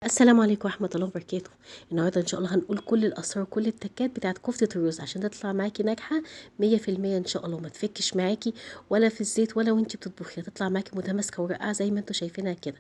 السلام عليكم ورحمة الله وبركاته. النهارده ان شاء الله هنقول كل الاسرار وكل التكات بتاعت كفتة الرز عشان تطلع معاكي ناجحة 100% ان شاء الله، وما تفكش معاكي ولا في الزيت ولا وانتي بتطبخي، هتطلع معاكي متماسكة ورقعة زي ما انتوا شايفينها كده.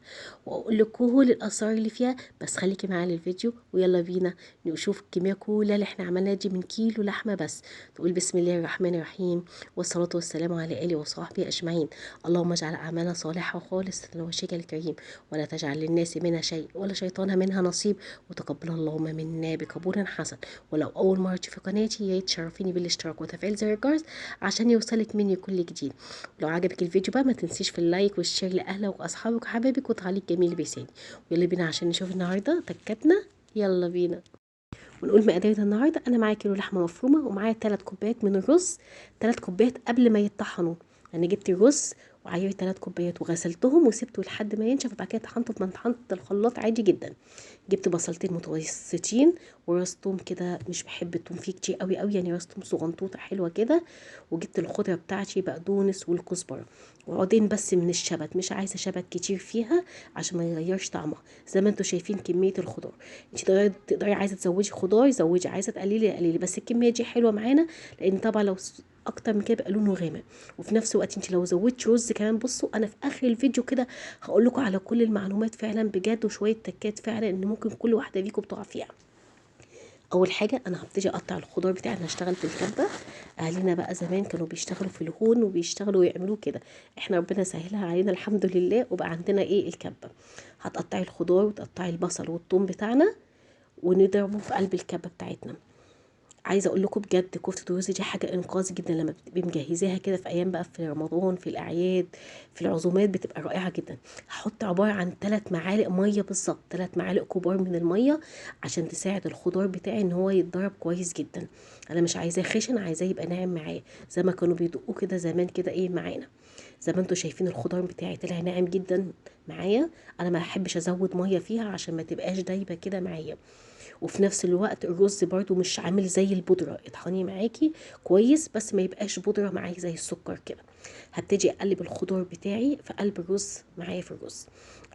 واقول لكم كل الاسرار اللي فيها، بس خليكي معايا للفيديو ويلا بينا نشوف الكمية كلها اللي احنا عملناها دي من كيلو لحمة بس. تقول بسم الله الرحمن الرحيم والصلاة والسلام على آله وصحبه اجمعين. اللهم اجعل اعمالنا صالحة وخالصة لوجهك الكريم، ولا تجعل للناس منها شيء ولا شيطانها منها نصيب، وتقبلها اللهم منا بقبول حسن. ولو اول مرة تشوفي قناتي يا ريت تشرفيني بالاشتراك وتفعيل زر الجرس عشان يوصلك مني كل جديد. ولو عجبك الفيديو بقى ما تنسيش في ال like وال share لاهلك واصحابك وحبايبك وتعليق جميل بيساعدني. ويلا بينا عشان نشوف النهارده تكاتنا، يلا بينا ونقول مقاديرنا النهارده. انا معايا كيلو لحمه مفرومه، ومعايا 3 كوبايات من الرز، 3 كوبايات قبل ما يتطحنوا. انا جبت الرز وعيرت 3 كوبايات وغسلتهم وسبته لحد ما ينشف، وبعد كده طحنته في مطحنه الخلاط عادي جدا. جبت بصلتين متوسطين وراس توم كده، مش بحب التوم فيه كتير قوي قوي، يعني راس توم صغنطوطه حلوة كده. وجبت الخضرة بتاعتي بقدونس والكزبره، وعودين بس من الشبت، مش عايزه شبت كتير فيها عشان ما يغيرش طعمها. زي ما انتم شايفين كمية الخضار، انت تقدري عايزه تزودي خضار زودي، عايزه تقللي قللي، بس الكمية دي حلوة معانا، لان طبعا لو اكتر من كده بيبقى لونه غامق. وفي نفس الوقت انت لو زودتي رز كمان، بصوا انا في اخر الفيديو كده هقول لكم على كل المعلومات فعلا بجد، وشوية تكات فعلا ان ممكن كل واحدة فيكم بتقع فيها. اول حاجة انا هبتدي اقطع الخضار بتاعي. انا هشتغل في الكبه، اهالينا بقى زمان كانوا بيشتغلوا في الهون وبيشتغلوا ويعملوه كده، احنا ربنا سهلها علينا الحمد لله وبقى عندنا ايه الكبه. هتقطعي الخضار وتقطعي البصل والثوم بتاعنا ونضربه في قلب الكبه بتاعتنا. عايزه اقول لكم بجد كفته الرز دي حاجة انقاذ جدا لما بتبقي مجهزاها كده في ايام بقى، في رمضان، في الاعياد، في العزومات، بتبقى رائعة جدا. هحط عبارة عن 3 معالق مية بالظبط، 3 معالق كبار من المية عشان تساعد الخضار بتاعي ان هو يتضرب كويس جدا. انا مش عايزاه خشن، عايزاه يبقى ناعم معايا زي ما كانوا بيدقوه كده زمان كده ايه معانا. زي ما انتم شايفين الخضار بتاعي طلع ناعم جدا معايا. انا ما احبش ازود مية فيها عشان ما تبقاش دايبه كده معايا. وفي نفس الوقت الرز برضو مش عامل زي البودرة، اطحنيه معاكي كويس بس ما يبقاش بودرة معاكي زي السكر كده. هبتدي اقلب الخضار بتاعي في قلب الرز معايا في الرز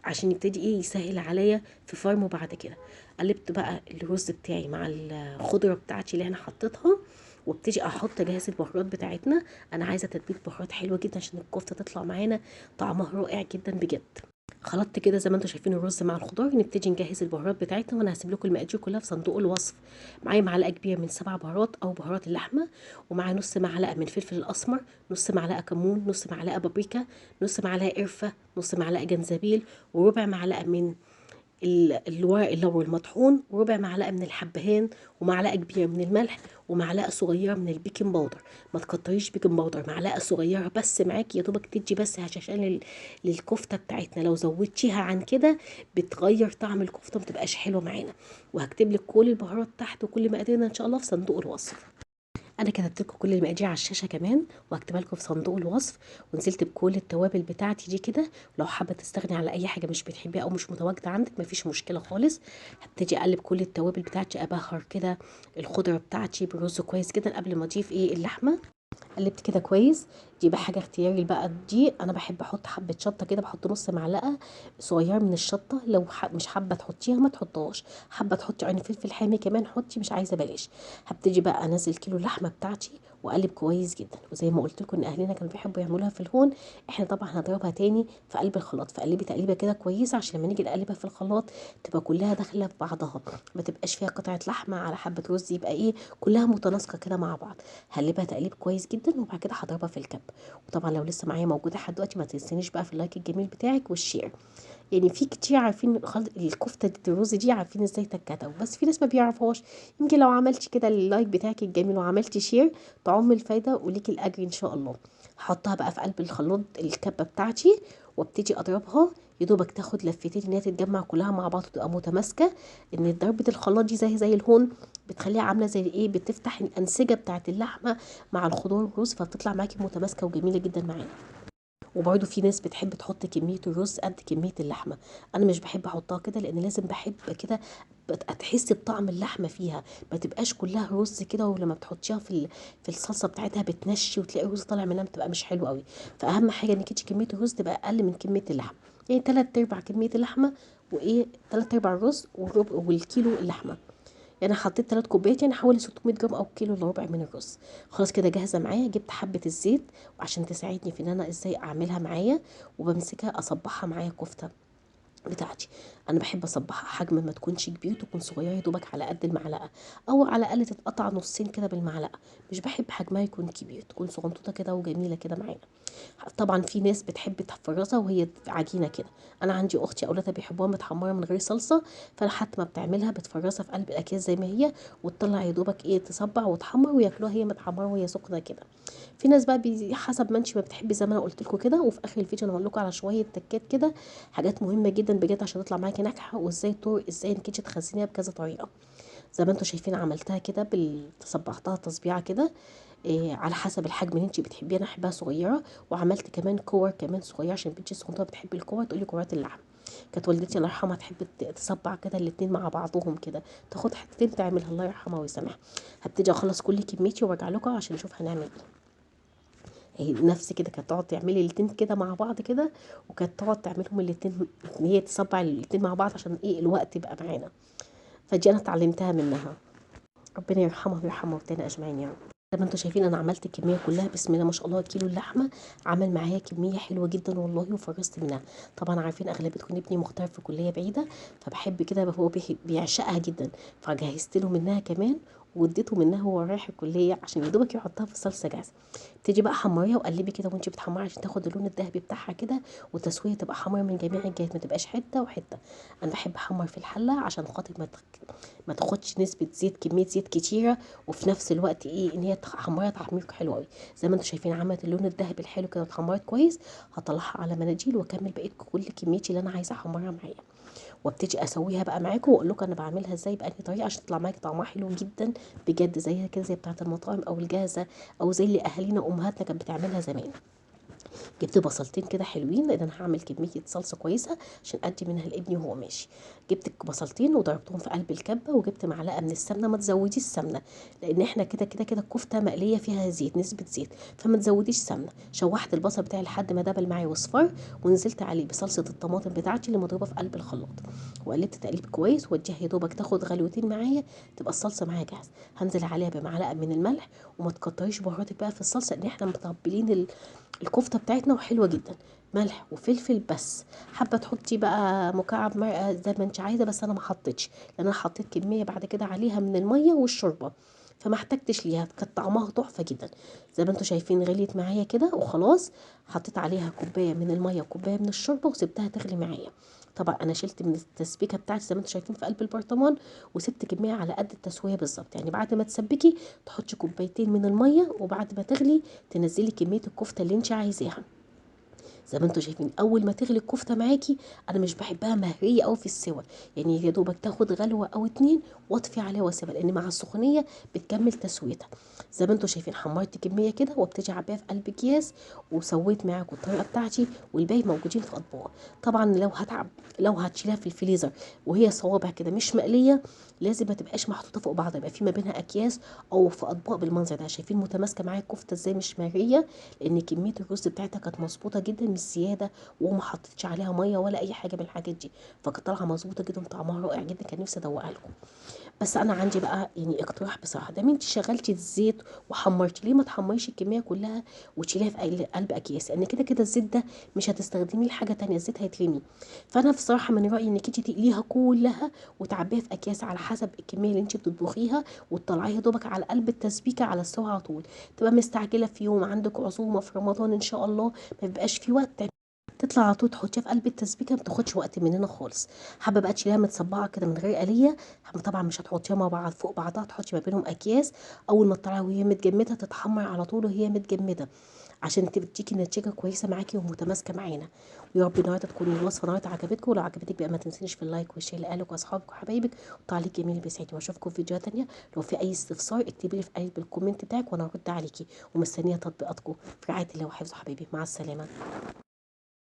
عشان يبتدي ايه يسهل عليا في فرمه بعد كده. قلبت بقى الرز بتاعي مع الخضرة بتاعتي اللي انا حطيتها، وابتدي احط جاهز البهارات بتاعتنا. انا عايزه تتبيله بهارات حلوة جدا عشان الكفتة تطلع معانا طعمها رائع جدا بجد. خلطت كده زي ما انتم شايفين الرز مع الخضار. نبتدي نجهز البهارات بتاعتنا، وانا هسيب لكم المقادير كلها في صندوق الوصف. معايا معلقه كبيرة من 7 بهارات او بهارات اللحمة، ومعايا نص معلقه من فلفل الاسمر، نص معلقه كمون، نص معلقه بابريكا، نص معلقه قرفه، نص معلقه جنزبيل، وربع معلقه من الورق اللوري المطحون، وربع معلقه من الحبهان، ومعلقة كبيرة من الملح، ومعلقة صغيرة من ال baking powder. ما تكتريش baking powder، معلقه صغيرة بس معاكي يا دوبك تدي بس عشان للكفته بتاعتنا. لو زودتيها عن كده بتغير طعم الكفتة، ما تبقاش حلوة معانا. وهكتب لك كل البهارات تحت وكل مقاديرنا ان شاء الله في صندوق الوصف. انا كتبت لكم كل المقادير على الشاشة كمان، وهكتبها لكم في صندوق الوصف، ونزلت بكل التوابل بتاعتي دي كده. لو حابة تستغني على اي حاجة مش بتحبيها او مش متواجدة عندك مفيش مشكلة خالص. هبتدي اقلب كل التوابل بتاعتي، ابهر كده الخضرة بتاعتي بالرز كويس جدا قبل ما اضيف ايه اللحمة. قلبت كده كويس. دي بقى حاجة اختياري بقى، دي انا بحب احط حبه شطه كده، بحط نص معلقه صغيرة من الشطه. لو مش حابة تحطيها ما تحطهاش، حابة تحطي عين فلفل حامي كمان حطي، مش عايزه بلاش. هبتدي بقى انزل كيلو اللحمة بتاعتي واقلب كويس جدا. وزي ما قلت لكم ان اهلنا كانوا بيحبوا يعملوها في الهون، احنا طبعا هنضربها تاني في قلب الخلاط. فقلبي تقليبه كده كويسة عشان لما نيجي نقلبها في الخلاط تبقى كلها داخله في بعضها، ما تبقاش فيها قطعه لحمه على حبه رز، يبقى ايه كلها متناسقه كده مع بعض. هقلبها تقليب كويس جدا، وبعد كده هضربها في الكب. وطبعا لو لسه معايا موجودة لحد دلوقتي ما تنسينيش بقى في ال like الجميل بتاعك وال share. يعني في كتير عارفين الكفتة دي الرز دي، عارفين ازاي تتكتب، بس في ناس ما بيعرفوهاش. يمكن لو عملتي كده ال like بتاعك الجميل وعملتي share تعم الفايدة وليكي الاجر ان شاء الله. هحطها بقى في قلب الخلاط الكبه بتاعتي وابتدي اضربها، يا دوبك تاخد لفتين ان هي تتجمع كلها مع بعض وتبقى متماسكة. ان ضربه الخلاط دي زي الهون بتخليها عامله زي ايه، بتفتح الانسجة بتاعت اللحمة مع الخضار والرز، فبتطلع معاكي متماسكة وجميلة جدا معانا. وبرده في ناس بتحب تحط كمية الرز قد كمية اللحمة، انا مش بحب احطها كده، لان لازم بحب كده تحسي بطعم اللحمة فيها، ما تبقاش كلها رز كده، ولما بتحطيها في الصلصه بتاعتها بتنشي وتلاقي الرز طالع منها، بتبقى مش حلو قوي. فاهم حاجة انك انت كمية الرز تبقى اقل من كمية اللحمة، يعني 3/4 كمية اللحمة وايه 3/4 الرز والربع والكيلو اللحمة. يعني حطيت 3 كوبايات، يعني حوالي 600 جرام او كيلو الا ربع من الرز. خلاص كده جاهزة معايا. جبت حبه الزيت وعشان تساعدني في ان انا ازاي اعملها معايا، وبمسكها اصبحها معايا كفته بتاعتي. انا بحب اصبحها حجم ما تكونش كبير، تكون صغيرة يا دوبك على قد المعلقة، او على الاقل تتقطع نصين كده بالمعلقه. مش بحب حجمها يكون كبير، تكون صغنطوطه كده وجميلة كده معانا. طبعا في ناس بتحب تفرزها وهي عجينه كده، انا عندي اختي اولادها بيحبوها متحمره من غير صلصه، فلحد ما بتعملها بتفرزها في قلب الاكياس زي ما هي، وتطلع يا دوبك ايه تصبع وتحمر وياكلوها هي متحمره وهي سخنة كده. في ناس بقى حسب ما انت ما بتحبي زي ما انا قلت لكم كده. وفي اخر الفيديو انا هقول لكم على شوية تكات كده، حاجات مهمة جدا بجد عشان تطلع معاكي ناجحة، وازاي طرق ازاي انك انت تخزنيها بكذا طريقه. زي ما انتم شايفين عملتها كده تصبعتها تصبيعه كده إيه على حسب الحجم اللي انت بتحبيه. انا احبها صغيرة، وعملت كمان كور كمان صغيرة عشان بنتي الصغنطوطه بتحب الكور، تقولي كرات اللحم. كانت والدتي الله يرحمها تحب تصبع كده الاتنين مع بعضهم كده، تاخد حتتين تعملها، الله يرحمها ويسامحها. هبتدي اخلص كل كميتي وارجع لكم عشان نشوف هنعمل ايه. اهي نفس كده كانت تقعد تعملي الاتنين كده مع بعض كده، وكانت تقعد تعملهم الاتنين ان هي تصبع الاتنين مع بعض عشان ايه الوقت يبقى معانا. فدي انا اتعلمتها منها، ربنا يرحمها ويرحم موتانا اجمعين يا رب. زي ما انتم شايفين انا عملت الكمية كلها بسم الله ما شاء الله. كيلو اللحمة عمل معايا كمية حلوة جدا والله، وفرزت منها. طبعا عارفين اغلبيتكم ابني مغترب في كليه بعيدة، فبحب كده هو بيعشقها جدا، فجهزت له منها كمان واديته منها وهو رايح الكلية عشان يا دوبك يحطها في الصلصه جاهزة. تيجي بقى حمريها وقلبي كده وانت بتحمريها عشان تاخد اللون الذهبي بتاعها كده، والتسويه تبقى حمرا من جميع الجهات، ما تبقاش حتة وحتة. انا بحب احمر في الحلة عشان خاطر ما تاخدش نسبه زيت، كمية زيت كتيرة، وفي نفس الوقت ايه ان هي تحمرها تحمير حلو قوي. زي ما انتم شايفين عملت اللون الذهبي الحلو كده واتحمرت كويس. هطلعها على مناديل واكمل بقية كل كميتي اللي انا عايزه احمرها معايا، وابتدي اسويها بقى معاكم واقول لكم انا بعملها ازاي بأنهي طريقه عشان تطلع معاكي طعمها حلو جدا بجد، زيها كده زي بتاعه المطاعم او الجاهزة او زي اللي اهالينا وامهاتنا كانت بتعملها زمان. جبت بصلتين كده حلوين لان انا هعمل كمية صلصه كويسة عشان ادي منها لابني وهو ماشي. جبت بصلتين وضربتهم في قلب الكبه، وجبت معلقه من السمنة. ما تزوديش السمنة لان احنا كده كده كده الكفتة مقلية فيها زيت، نسبه زيت، فما تزوديش سمنه. شوحت البصل بتاعي لحد ما دبل معايا واصفر، ونزلت عليه بصلصه الطماطم بتاعتي اللي مضروبة في قلب الخلاط، وقلبت تقليب كويس، واديها يا دوبك تاخد غلوتين معايا تبقى الصلصه معايا جاهزة. هنزل عليها بمعلقه من الملح، وما تكتريش بهاراتك بقى في الصلصه لان احنا مطبلين الكفتة بتاعتنا وحلوه جدا. ملح وفلفل بس، حابة تحطي بقى مكعب مرقه زي ما انت عايزه، بس انا ما حطيتش لان انا حطيت كمية بعد كده عليها من المية والشوربه فما احتجتش ليها، كانت طعمها تحفة جدا. زي ما انتم شايفين غليت معايا كده وخلاص. حطيت عليها كوباية من المية وكوبايه من الشوربة وسبتها تغلي معايا. طبعا انا شلت من التسبيكه بتاعتي زي ما انتم شايفين في قلب البرطمان، وسبت كمية على قد التسوية بالظبط. يعني بعد ما تسبكي تحطي كوبايتين من المية، وبعد ما تغلي تنزلي كمية الكفتة اللي انت عايزاها. زي ما انتم شايفين اول ما تغلي الكفتة معاكي، انا مش بحبها مهريه قوي في السوى، يعني يا دوبك تاخد غلوه او اتنين واطفي عليها واسيبها لان مع السخونيه بتكمل تسويتها. زي ما انتم شايفين حمرت كمية كده وابتدي اعبيها في قلب اكياس، وسويت معاكم الطريقة بتاعتي، والباقي موجودين في اطباق. طبعا لو هتشيلها في الفريزر وهي صوابع كده مش مقلية، لازم ما تبقاش محطوطة فوق بعض، يبقى في ما بينها اكياس او في اطباق بالمنظر ده. شايفين متماسكة معايا الكفتة ازاي مش مهريه، لان كمية الرز بتاعتها كانت مظبوطة جدا مش زيادة، وما حطيتش عليها مية ولا اي حاجة من الحاجات دي، فكانت طالعه مظبوطة جدا وطعمها رائع جدا. كان نفسي ادوقها لكم، بس انا عندي بقى يعني اقتراح بصراحة. ده انت شغلتي الزيت وحمرتي، ليه ما تحمريش الكمية كلها وتشيليها في قلب اكياس؟ لان كده كده الزيت ده مش هتستخدميه لحاجة ثانية، الزيت هيترمي. فانا بصراحة من رايي انك انت تقليها كلها وتعبيها في اكياس على حسب الكمية اللي انت بتطبخيها، وتطلعيها دوبك على قلب التسبيكه على السوا على طول. تبقى مستعجلة في يوم عندك عزومة في رمضان ان شاء الله، ما بيبقاش في وقت، تطلع على طول تحطيها في قلب التسبيكه، ما بتاخدش وقت مننا خالص. حابة بقى تشيليها متصبعه كده من غير قليه، طبعا مش هتحطيها مع بعض فوق بعضها، تحطي ما بينهم اكياس. اول ما تطلعي وهي متجمده تتحمر على طول وهي متجمده، عشان تديكي نتيجة كويسة معاكي ومتماسكه معانا. ويا رب النهارده تكون الوصفة النهارده عجبتكم، ولو عجبتك بقى ما تنسينيش في ال like وال share لاهلك واصحابك وحبايبك، والتعليق جميل بيسعدني. واشوفكم في فيديوهات ثانية. لو في اي استفسار اكتبي لي في قلب ال comment بتاعك وانا هرد عليكي، ومستنيه تطبيقاتكم. في رعاية الله وحفظه حبايبي، مع السلامة.